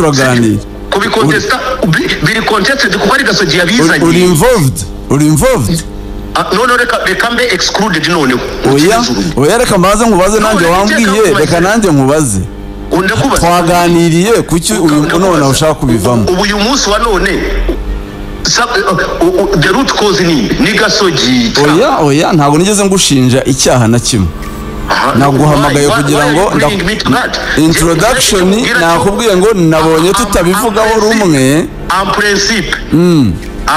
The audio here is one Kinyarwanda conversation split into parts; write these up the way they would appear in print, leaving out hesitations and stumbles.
Turaganira. Kubicontesta biri contested kuko ari Gasogi yabizanye. Uri involved, uri involved. None reka mbe excluded noneho. Oya, oya, reka mbaze nkubaze nanjye wambwiye, reka nanjye nkubaze. Twaganiriye kuki uyu none ushaka kubivamo? Ubu uyu munsi wa none the root cause ni Gasogi. Oya, oya, ntabwo nigeze ngushinja icyaha na kimwe. Naguhamagaye kugira ngo introduction, nakubwiye ngo nabonye tutabivugaho rumwe.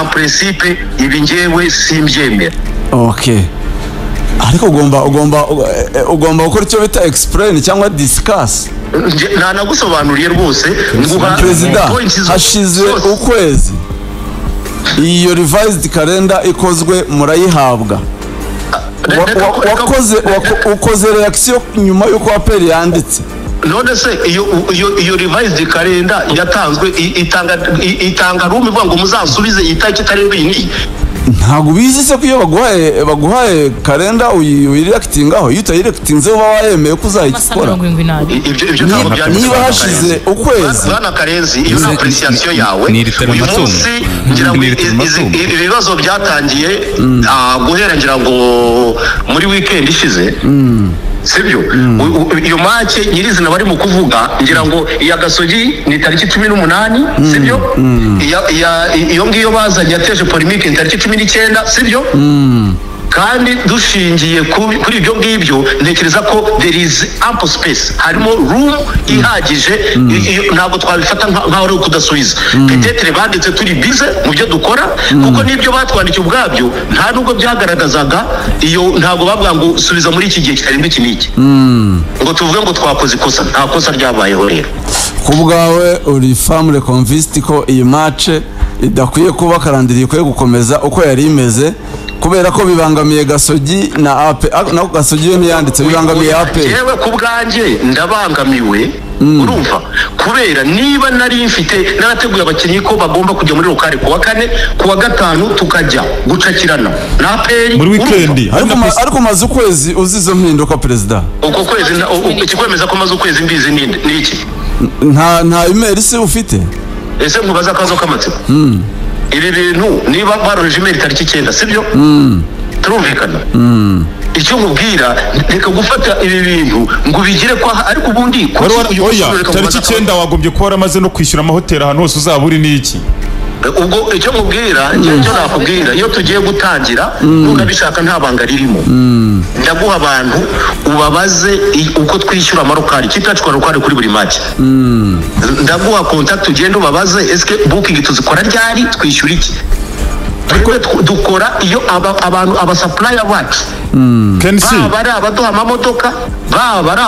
En principe ibi ngewe simbyemera. Okay, ariko ugomba gukora icyo bita explain cyangwa discuss. Nanagusobanuriye rwose. Perezida, hashize ukwezi iyo revised calendar ikozwe, murayihabwa. Wakoze ukoze reaction nyuma y'uko APR yanditse. None se iyo revised calendar yatanzwe itanga room ivuga ngo muzasubize itariki itarenze iyi n'iyi? Ntabwo ubizi se ko iyo baguhaye kalenda uyireactingaho? Iyo utayireactinze uba wayemeye ko uzayikora. Niba hashize ukwezi. Bwana Karenzi, iyo ni appréciation yawe. Uyu munsi ngira ngo ibibazo byatangiye guhera ngira ngo muri weekend ishize, sibyo? Iyo match nyirizina bari mu kuvuga, ngira ngo iya Gasogi ni tariki 18, sibyo? Iyo ngiyo bazanye yateje polémique ni tariki 19, sibyo? Kandi dushingiye kuri ibyo ngibyo, ntekereza ko there is ample space, harimo room ihagije. Ntabwo twabifata nk'aho ari ukudasubiza. Peut-être banditse turi busy mu byo dukora, kuko n'ibyo batwandikiye ubwabyo nta nubwo byagaragazaga iyo, ntabwo bavuga ngo subiza muri iki gihe kitarenze iki n'iki, ngo tuvuge ngo twakoze ikosa. Nta kosa ryabayeho rero. Ku bwawe uri firmly convinced ko iyi match idakwiye kuba, calendrier ikwiye gukomeza uko yari imeze, kubera ko bibangamiye Gasogi na APR? Na Gasogi yo ntiyanditse, bibangamiye APR. Yewe, ku bwanjye ndabangamiwe, urumva, kubera niba nari mfite narateguye abakinnyi ko bagomba kujya muri local ku wa kane, ku wa gatanu tukajya gucakirana na APR. Muri weekend. Ariko umaze ukwezi uzi izo mpinduka, perezida. Uko kwezi, ikikwemeza ko maze ukwezi mbizi ni iki? Nta email se ufite? Ese nkubaza akazo k'amatsiko: ibi bintu niba baroheje email tariki 9, sibyo? Turumvikana. Icyo nkubwira, reka gufata ibi bintu ngo ubigire kwa, ariko ubundi Oya, tariki 9 wagombye kuba waramaze no kwishyura amahoteli ahantu hose uzaba uri n'iki. Ubwo icyo nkubwira, icyo nakubwira, iyo tugiye gutangira, nunabishaka nta banga ririmo, ndaguha abantu ubabaze uko twishyura amalocal. Ikipe yacu ikora local kuri buri match. Ndaguha contact ugende ubabaze: eske booking tuzikora ryari, twishyura iki? Twebwe dukora iyo abantu, abasupplier bacu, baba ari abaduha amamodoka, baba ari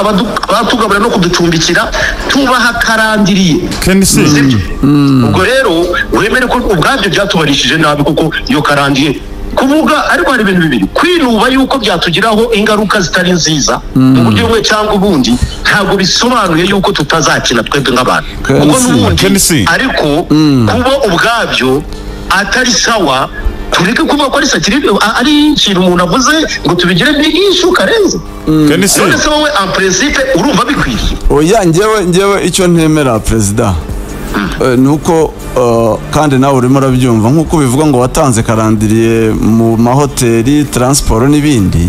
abatugaburira no kuducumbikira, tubaha calendrier. Sibyo? Ubwo rero wemere ko ubwabyo byatubarishije nabi, kuko iyo calendrier kuvuga, ariko hari ibintu bibiri: kwinuba yuko byatugiraho ingaruka zitari nziza mu buryo bumwe cyangwa ubundi, ntabwo bisobanuye yuko tutazakina twebwe nk'abantu, kuko n'ubundi, ariko kuba ubwabyo atari sawa, tureke kuvuga ko ari sakiri, ari ikintu umuntu avuze ngo tubigire big issue, Karenze. None se wowe en principe urumva bikwiriye? Oya, ngewe icyo ntemera, perezida, ni uko kandi nawe urimo urabyumva nk'uko bivuga ngo watanze calendrier mu mahoteli, transport n'ibindi,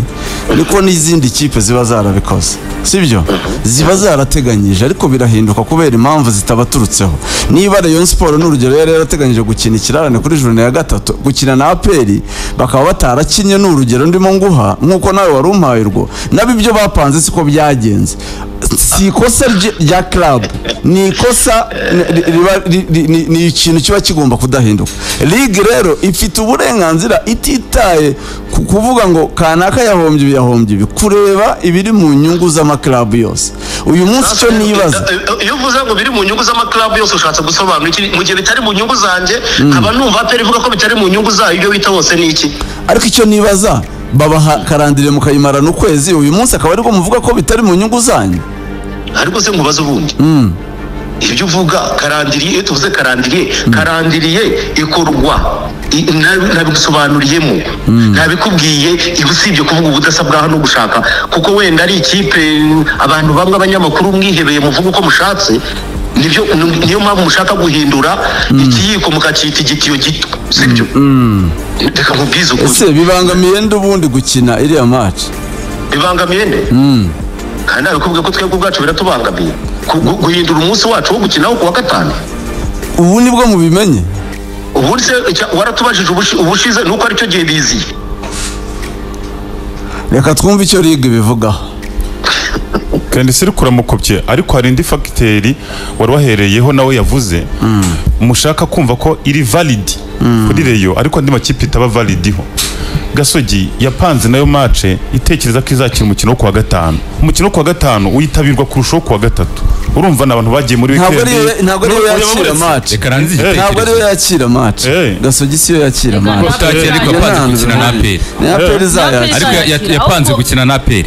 niko n'izindi kipe ziba zarabikoze, sibyo? Ziba zarateganyije, ariko birahinduka kubera impamvu zitabaturutseho. Niba Rayon Sport, n'urugero, yari yarateganyije gukina ikirarane kuri journée ya gatatu, gukina na APR, bakaba batarakinye, ni urugero ndimo nguha nk'uko nawe wari umpaye urwo, nabo ibyo bapanze siko byagenze. Si ikosa rya club, ni ikosa riba ni ikintu kiba kigomba kudahinduka. Ligue rero ifite uburenganzira, ititaye ku kuvuga ngo kanaka yahombye ibi, yahombye ibi, kureba ibiri mu nyungu z'amaclub yose. Uyu munsi icyo nibaza Iyo uvuze ngo biri mu nyungu z'amaclub yose, ushatse gusobanura iki? Mu gihe bitari mu nyungu zanjye, nkaba numva APR ivuga ko bitari mu nyungu zayo, ibyo bita hose ni iki? Ariko icyo nibaza, babaha calendrier mukayimarana ukwezi, uyu munsi akaba aribwo muvuga ko bitari mu nyungu zanyu? Ariko se nkubaze ubundi, ibyo uvuga calendrier, iyo tuvuze calendrier, calendrier ikorwa nabigusobanuriyemo, ntabikubwiye. Usibye kuvuga ubudasa bwa hano gushaka, kuko wenda ari ikipe, abantu bamwe abanyamakuru mwihebeye muvuga uko mushatse. Nibyo, niyo mpamvu mushaka guhindura ikiyiko mukacita igitiyo gito, sibyo? Reka nkubwize ukuri. Ese bibangamiye nde ubundi gukina iriya match? Bibangamiye nde? Kandi nabikubwiye ko twebwe ubwacu biratubangamiye guhindura umunsi wacu wo gukinaho ku wa gatanu. Ubu nibwo mubimenye. Ubundi se waratubajije ubushize nuko aricyo gihe biziye. Reka twumve icyo ligue ibivugaho. Kandi siri kuramukopye, ariko hari indi facteur wari wahereyeho nawe yavuze mushaka kumva ko iri valid kuri Rayon, ariko andi makipe itaba validiho. Gasogi yapanze nayo match itekereza ko izakina umukino wo kuwa gatanu. Umukino wo kuwa gatanu uyitabirwa kurushaho kuwa gatatu. Urumva n'abantu bagiye muri weekend. Ntabwo ariyo yakira match. Ntabwo ariyo yakira match. Gasogi siyo yakira match. Ariko yapanze gukina na APR. Ni APR izayakira. Ariko yapanze gukina na APR.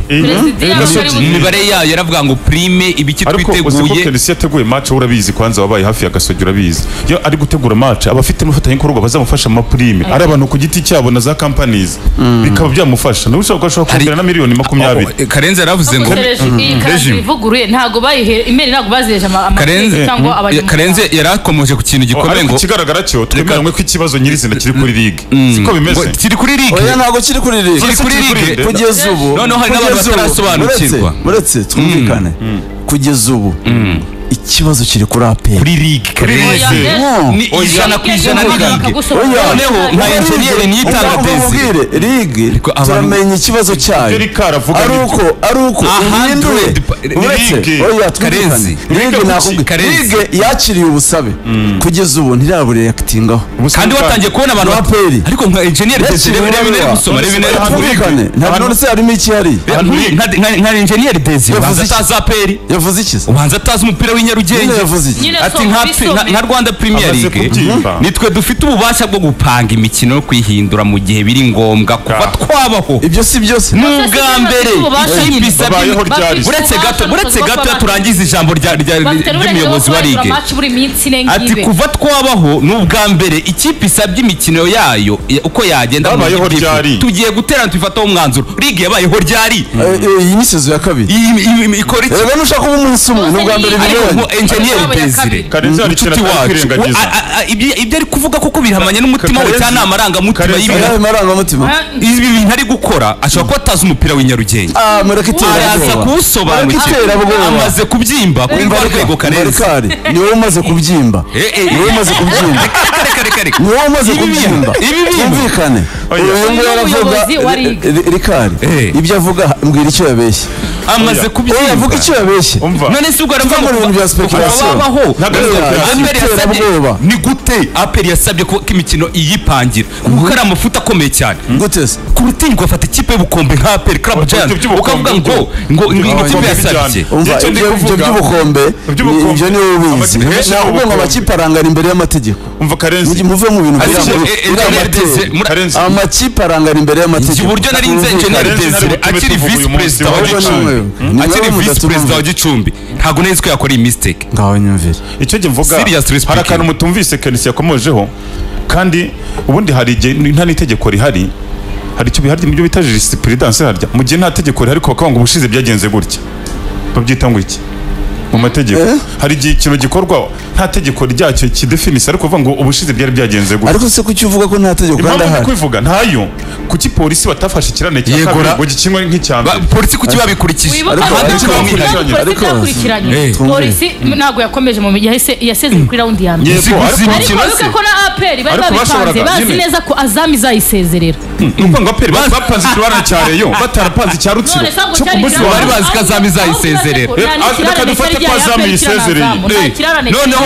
Imibare yayo yaravuga ngo prime ibiki twiteguye. Ariko uzi ko Kenisi yateguye match urabizi, kwanza wabaye hafi ya Gasogi urabizi. Iyo ari gutegura match abafite umufatanyabikorwa bazamufasha ama prime. Ari abantu ku giti cyabo na za companies bikaba byamufasha. Nawe ushobora kongera na miliyoni 20. Karenze yaravuze ngo regime ivuguruye ntago bayihe imeri ntago baziheje Karenze Karenze yarakomoje ku kintu gikomeye ngo kigaragara cyo twemeranywe ko ikibazo nyirizina kiri kuri ligue. Siko bimeze? Kiri kuri ligue. Oya ntago kiri kuri ligue. Kiri kuri ligue kugeza ubu. Noneho hari n'abantu batarasobanukirwa. Muretse twumvikane. Kugeza ubu ikibazo kiri kuri APR. Kuri ligue Karenze. Ni 100% ni ligue. Noneho nka engineer niyitanga Desire. Ligue turamenya ikibazo cyayo. Ari uko ihindure. Uretse oya twumvikane. Ligue nakubwiye. Ligue yakiriye ubusabe. Kugeza ubu ntirabureactingaho. Kandi watangiye kubona abantu APR. Ariko nka engineer Desire rebe gusoma rebe twumvikane. Ntabwo none se harimo iki hari? Nka engineer Desire ubanza atazi APR. Yavuze iki? Ubanza atazi umupira w'inyarugenge. Ati nka Rwanda Premier League nitwe dufite ububasha bwo gupanga imikino no kwihindura mu gihe biri ngombwa kuva twabaho. Ibyo si byose. N'ubwa mbere uretse gato turangiza ijambo ry'umuyobozi wa ligue. Ati kuva twabaho n'ubwa mbere ikipe isabye imikino yayo uko yagenda tugiye guterana tubifataho umwanzuro. Ligue yabayeho ryari? Iyi ni sezo ya kabiri. Ikora iki? Reba nushaka kuba umunsi umwe n'ubwa mbere bibaye. Engineer Desire inshuti wacu ibyo ari kuvuga koko bihamanye n'umutima we cyane amarangamutima y'ibintu ibi bintu ari gukora ashobora kuba atazi umupira w'inyarugenge. Araza kuwusobanukirwa amaze kubyimba kuri rwa rwego Karenzi. Ni wowe umaze kubyimba. Ni wowe umaze kubyimba. Ni wowe umaze kubyimba. Twumvikane. Uyu nguyu aravuga Rikari ibyo avuga mbwira icyo yabeshye. Amaze kubyimba. Oya avuga icyo yabeshye. None se ubwo aravuga ngo ibintu bya speculation. Ni gute APR yasabye ko imikino iyipangira kuko ari amafuta akomeye cyane. Gute se? Kurutinywa afata ikipe y'ubukombe nka APR Club Giant ukavuga ngo ikipe yasabye. Ibyo by'ubukombe ibyo ni wowe ubizi. Ntabwo ngo amakipe arangana imbere y'amategeko. Umva Karenzi muve mu bintu by'amategeko. Amakipe arangana imbere y'amategeko. Uburyo nari nze Engineer Desire akiri vice president wa Gicumbi. Akiri vice president wa Gicumbi. Ntabwo nzi ko yakora iyi mistake. Ngaho nyumvire. Icyo gihe mvuga hari akantu mutumvise Kenisi yakomojeho kandi ubundi hari igihe nta n'itegeko rihari. Hari icyo bihari nibyo bita jurisprudence harya. Mu gihe nta tegeko rihari ko bakavuga ngo ubushize byagenze gutya. Babyita ngo iki? Mu mategeko hari igihe ikintu gikorwa nta tegeko ryacyo kidefinisa ariko uvuga ngo ubushize byari byagenze gutya. Ariko se kuki uvuga ko nta tegeko kandi ahari? Kubivuga ntayo. Kuki polisi batafashe ikirane cya kabiri ngo gikinwe nk'icya mbere? Polisi kuki babikurikije? Ariko polisi ntabwo yakomeje mu yahise yasezeye kuri round ya mbere. Ariko wibuke ko na APR bari babipanze bazi neza ko Azam izayisezerera. Nuko ngo APR bapanze ikirane cya Rayon batarapanze icya Rutsiro. Cyo ku munsi bari bazi ko Azam izayisezerera. Reka dufate ko Azam yisezereye. Noneho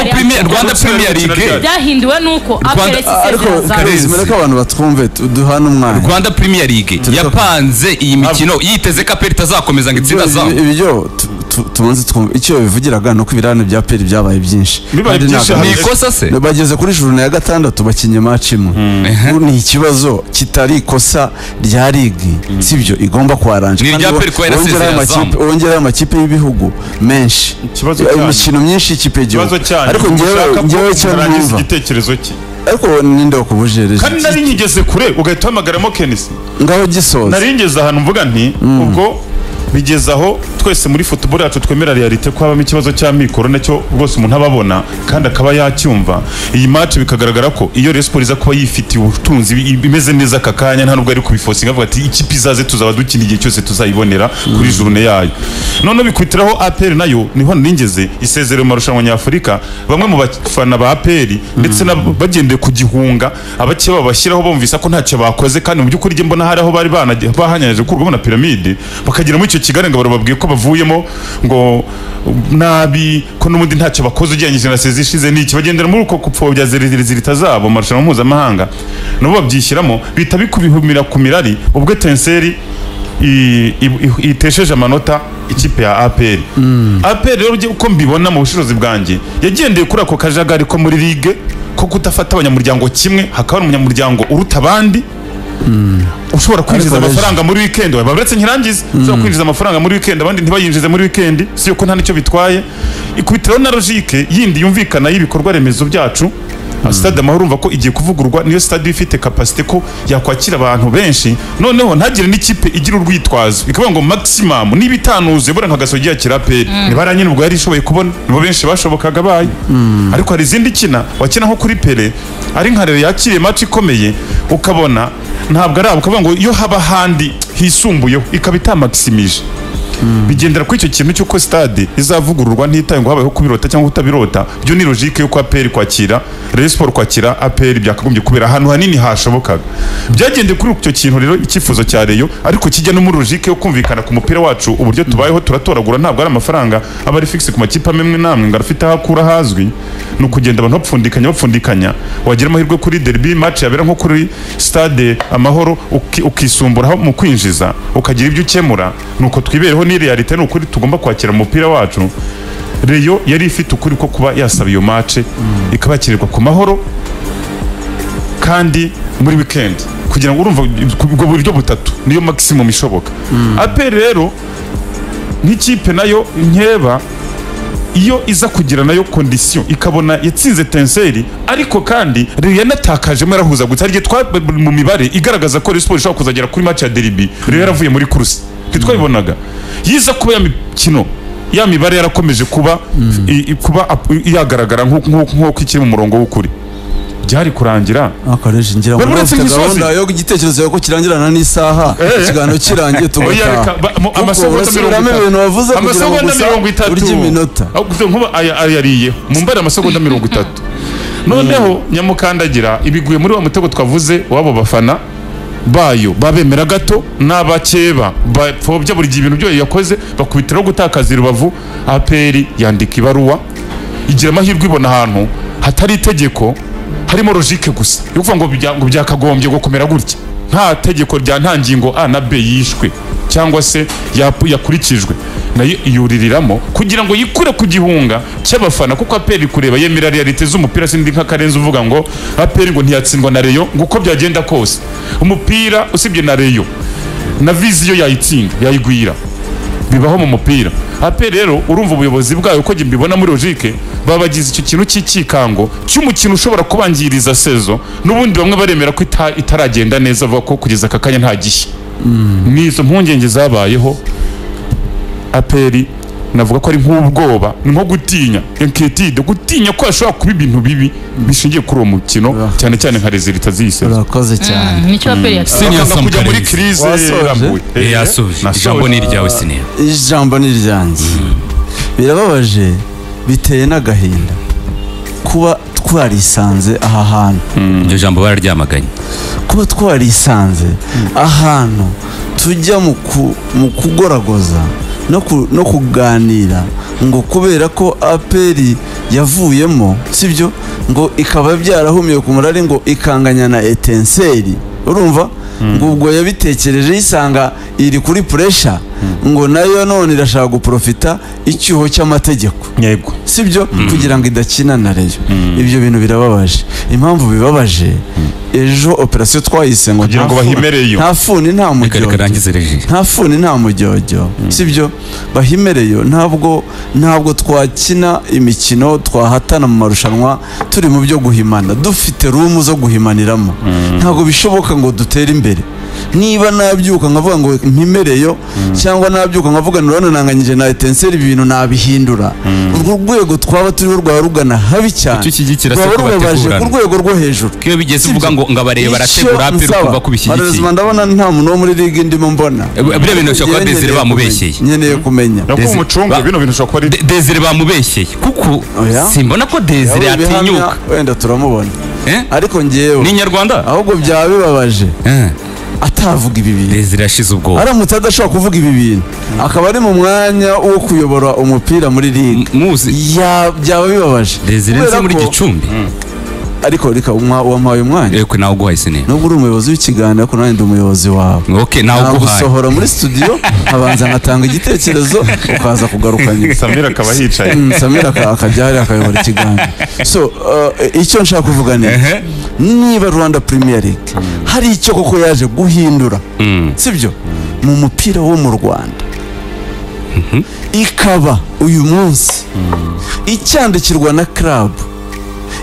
Rwanda Premier League byahinduwe nuko APR isezerera. Ariko mureke abantu batwumve duhana umwanya. Rwanda Premier League yapanze iyi mikino yiteze ko APR itazakomeza ngo itsinda Azam. Ibyo tubanze twumve icyo bivugiraga nuko ibirane bya APR byabaye byinshi. Ni ikosa se? Bageze kuri journée ya gatandatu bakinye match imwe. Ni ikibazo kitari ikosa rya ligue sibyo igomba kwaranje. Ni irya APR kuba yarasezereye Azam. Wongeraho amakipe y'ibihugu menshi. Imikino myinshi ikipe y'igihugu. Ariko njyewe icyo numva igitekerezo cye. Ariko ninde wakubujereje? Kandi nari nyigeze kure ugahita uhamagaramo Kenisi. Ngaho gisoza. Nari ngeze ahantu mvuga nti ubwo Bigeze aho twese muri football yacu twemera realite ko habamo ikibazo cya mikoro, nacyo rwose umuntu ababona kandi akaba yacyumva. Iyi match bikagaragara ko iyo Rayon Sports iza kuba yifitiye ubutunzi imeze neza aka kanya, nta nubwo ari kubifosinga avuga ati ikipe izaze tuzaba dukina igihe cyose tuzayibonera kuri journée yayo. None bikubitiraho APR nayo niho ningeze isezerero mu marushanwa nyafurika, bamwe mu bafana ba APR ndetse bagendeye ku gihunga abake babashyiraho bumvisa ko ntacyo bakoze, kandi mu by'ukuri mbona hari aho bari bahanyanyaje gukurwamo na Pyramide bakagera muri icyo Kigali ngo barababwiye ko bavuyemo ngo nabi, ko n'ubundi ntacyo bakoze ugereranyije na sezi ishize n'iki, bagendera muri uko kupfobya zirita zabo mu marushanwa mpuzamahanga, nabo babyishyiramo bita bikubihumira ku mirari. Ubwo Etincelle itesheje amanota ikipe ya APR. APR rero uko mbibona mu bushobozi bwanjye yagendeye kuri ako kajagari ko muri ligue ko kudafata abanyamuryango kimwe, hakaba umunyamuryango uruta abandi ushobora kwinjiza amafaranga muri weekend, babaretse nkirangize, ushobora kwinjiza amafaranga muri weekend abandi ntibayinjize muri weekend, si yuko nta nicyo bitwaye. Ikubitiraho na logique yindi yumvikana y'ibikorwa remezo byacu. Stade Amahoro urumva ko igiye kuvugururwa, niyo stade ifite capacité ko yakwakira abantu benshi, noneho ntagire n'ikipe igira urwitwazo ikavuga ngo maximum niba itanuze bora nka Gasogi yakira APR, niba nyine ubwo yari ishoboye kubona nibo benshi bashobokaga bayo. Ariko hari izindi kina wakina nko kuri Pele ari nka Rayon yakiriye match ikomeye ukabona ntabwo ari ukavuga ngo iyo haba handi hisumbuyeho ikaba itamaximije. Bigendera kuri icyo kintu cy'uko stade izavugururwa ntitaye ngo habayeho kubirota cyangwa kutabirota, byo ni logique yo kwa APR kwakira Rayon Sports kwakira APR byakagombye kubera ahantu hanini hashobokaga. Byagendeye kuri icyo kintu rero icyifuzo cya Rayon, ariko kijya no muri logique yo kumvikana ku mupira wacu uburyo tubayeho turatoragura, ntabwo ari amafaranga aba ari fixe ku makipe amwe namwe ngo arafite aho akura hazwi, ni ukugenda abantu bapfundikanya wagira amahirwe kuri derby match yabera nko kuri stade Amahoro ukisumburaho mu kwinjiza ukagira ibyo ukemura. Nuko twibereho ni realite, ni ukuri tugomba kwakira umupira wacu. Rayon yari ifite ukuri ko kuba yasaba iyo match ikabakirirwa ku mahoro kandi muri weekend, kugira ngo urumva ubwo buryo butatu niyo maximum ishoboka. APR rero nk'ikipe nayo nkeba iyo iza kugira nayo condition ikabona yatsinze Etincelle, ariko kandi Rayon yanatakajemo yarahuza gusa harye twa mu mibare igaragaza ko Rayon Sports ishobora kuzagera kuri match ya derby Rayon yaravuye muri course ntitwabibonaga, yiza kuba ya mikino ya mibare yarakomeje kuba kuba yagaragara nk'uko ikiri mu murongo w'ukuri byari kurangira. Akoresha ngira ngo gahunda yo igitekerezo ko kirangirana n'isaha ikiganiro kirangiye tugataha amasegonda 30 urya iminota nkuba ayariye mu mbare amasegonda 30. Noneho nyamukandagira ibiguye muri wa mutego twavuze wabo bafana bayo babemera gato n'abakeba bapfobya buri gihe ibintu byo yakoze, bakubitiraho gutakaza Rubavu. APR yandika ibaruwa igira amahirwe ibona ahantu hatari itegeko harimo logique gusa yo kuvuga ngo byakagombye gukomera gutya, nta tegeko rya nta ngingo A na B yishwe cyangwa se yakurikijwe, nayo yuririramo kugira ngo yikure ku gihunga cy'abafana, kuko APR kureba yemera realite z'umupira. Sindi nka Karenzi uvuga ngo APR ngo ntiyatsindwa na Rayon ngo uko byagenda kose umupira usibye na Rayon na Vision yayitsinda yayigwira, bibaho mu mupira. APR rero urumva ubuyobozi bwayo uko mbibona muri logique babagize icyo kintu cy'ikikango cy'umukino ushobora kubangiriza sezo, n'ubundi bamwe baremera ko itaragenda neza avuga ko kugeza aka kanya nta gishya. Nizo mpungenge zabayeho APR navuga ko ari nk'ubwoba, ni nko gutinya inquiétude, gutinya ko ashobora kuba ibintu bibi bishingiye kuri uwo mukino, cyane cyane nka resultat z'isi. Urakoze cyane. Nicyo APR yatsinze kujya muri crise irambuye. Yasoje ijambo ni iryawe Senior. Ijambo ni iryanjye. Birababaje biteye n'agahinda kuba twarisanze aha hantu. Iryo jambo bararyamaganye. Kuba twarisanze ahantu tujya mu kugoragoza no kuganira ngo kubera ko APR yavuyemo, sibyo, ngo ikaba byarahumiye ku murari ngo ikanganya na Etincelle, urumva ngo ubwo yabitekereje yisanga iri kuri pressure ngo nayo none irashaka guprofita icyuho cy'amategeko, yego, sibyo, kugira ngo idakina na Rayon. Ibyo bintu birababaje. Impamvu bibabaje, ejo operation twayise ngo kugira ngo bahimereyo nta funi nta mujyojyo, nta funi nta mujyojyo, sibyo, bahimereyo. Ntabwo twakina imikino twahatana mu marushanwa turi mu byo guhimana, dufite room zo guhimaniramo, ntabwo bishoboka ngo dutere imbere. Niba nabyuka nkavuga ngo mpimereyo, cyangwa nabyuka nkavuga nurana nanganyije na Etincelle, ibi bintu nabihindura, urwo rwego twaba turiho rwaba rugana habi cyane, Icyo ushyigikira se rwaba ko rubabaje ku bategurana? rwego rwo hejuru. Ko iyo bigeze uvuga ngo abareba barategura Icyo APR nsaba, ukumva ko ubishyigikiye. Malheureusement ndabona nta muntu wo muri ligue ndimo mbona. Biriya bintu bishobora kuba Njyewe Desire nkeneye bamubeshyeye. kumenya. Nkeneye kumenya. Nako Desire- umucungu bino bintu ushobora kuba ari Desire bamubeshyeye, kuko Oya. simbona ko Desire Yaba ibihamya, atinyuka. wenda turamubona. Eh? Ariko njyewe Ni Inyarwanda? ahubwo byaba bibabaje Eh. atavuga ibi bintu. Desire yashize ubwoba. Aramutse adashobora kuvuga ibi bintu, akaba ari mu mwanya wo kuyobora umupira muri ligue, Muzi byaba bibabaje. Desire Kubera nzi muri ko- Gicumbi. Ariko reka, wampaye umwanya. Yego, nawe uguhaye sinema. Nubwo uri umuyobozi w'ikiganiro, ariko nanjye ndi umuyobozi wawe. Okay, nawe uguhaye. Nagusohora muri studio nkabanza nkatanga igitekerezo, ukaza kugaruka nyuma. Samira akaba yicaye. Samira akajya hariya akayobora ikiganiro. So icyo nshaka kuvuga ni Ehe. niba Rwanda Premier League hari icyo koko yaje guhindura, sibyo, mu mupira wo mu Rwanda, ikaba uyu munsi icyandikirwa na club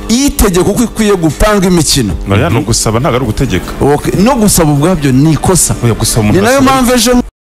iyitegeka uko ikwiye gupanga imikino. Oya, ni ugusaba, ntabwo ari ugutegeka. Okay, no gusaba ubwabyo ni ikosa. Oya, gusaba umuntu Ni nayo arasaba. mpamvu ejo